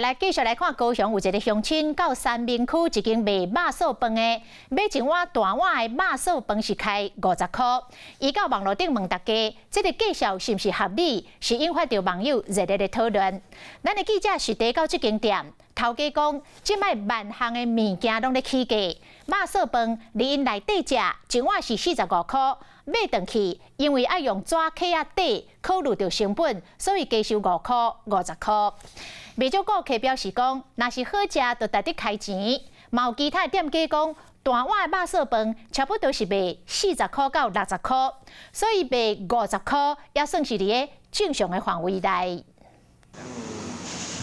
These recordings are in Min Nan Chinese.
來繼續來看高雄有一个鄉親到三民區一間賣肉燥飯的，買一碗大碗的肉燥飯是開50箍。伊到網路頂問大家，這个價數是毋是合理？是引發著網友熱烈的討論。咱的記者實地到這間店，頭家講，這擺萬項的物件攏咧起價，肉燥飯佇𪜶內底食，一碗是45箍，買轉去，因為愛用紙殼仔底，考慮著成本，所以加收5箍50箍。袂少顧客表示講，若是好食，就值得開錢。嘛有其他店家講，大碗的肉燥飯差不多是賣40箍到60箍，所以賣50箍也算是佇咧正常的範圍內。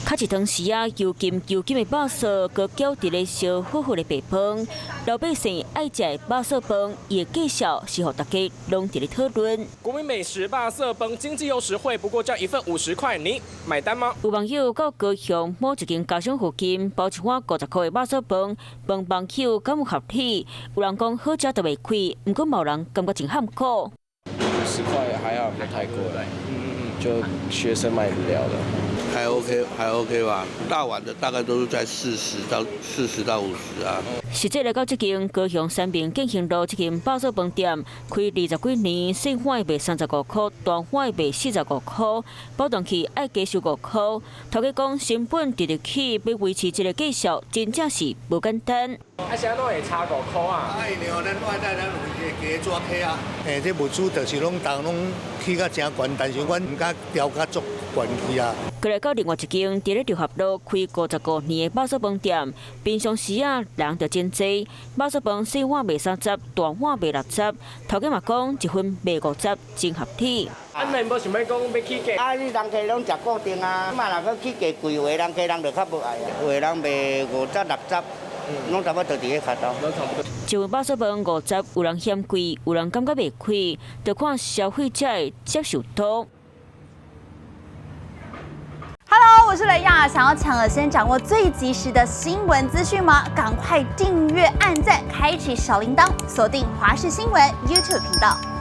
較一湯匙仔，油金油金的肉燥，閣攪佇咧燒火火的白飯。老百姓愛食的肉燥飯，伊的價數是予大家攏佇咧討論。國民美食肉燥飯，經濟又實惠，不過只一份50塊，你買單嗎？有網友到高雄某一間家商附近包一碗50箍的肉燥飯，問網友敢有合理？有人講好食就袂貴，毋過嘛有人感覺真坎苦。 50塊還好，沒太貴，就學生買得了的。還 OK，還 OK 吧？大碗的大概都是在40到50啊。實際來到這間高雄三民建興路這間肉燥飯店，開20幾年，細碗賣35箍，大碗賣45箍，包轉去愛加收5箍。頭家講成本直直起，欲維持這个價數，真正是無簡單。啊，是按怎會差5箍啊？啊，因為吼，咱外帶咱有加紙殼啊。欸，這物資就是攏逐攏起甲誠懸，但是阮毋敢調甲足懸去啊。過來到另外一間，佇咧六合路開55年的肉燥飯店，平常時啊人就真濟。肉燥飯細碗賣30，大碗賣60。頭家嘛講一份賣五十，真合理。啊，你無想欲講欲起價？啊，你人客攏食固定啊，嘛若閣起價貴，有的人客人就較無愛啊。有的人賣50、60，攏差不多佇咧跤頭。一份肉燥飯五十，有人嫌貴，有人感覺袂虧，就看消費者的接受度。 Hello，我是雷亞，想要搶先掌握最及時的新聞資訊嗎？趕快訂閱、按讚、開啟小鈴鐺，鎖定華視新聞 YouTube 頻道。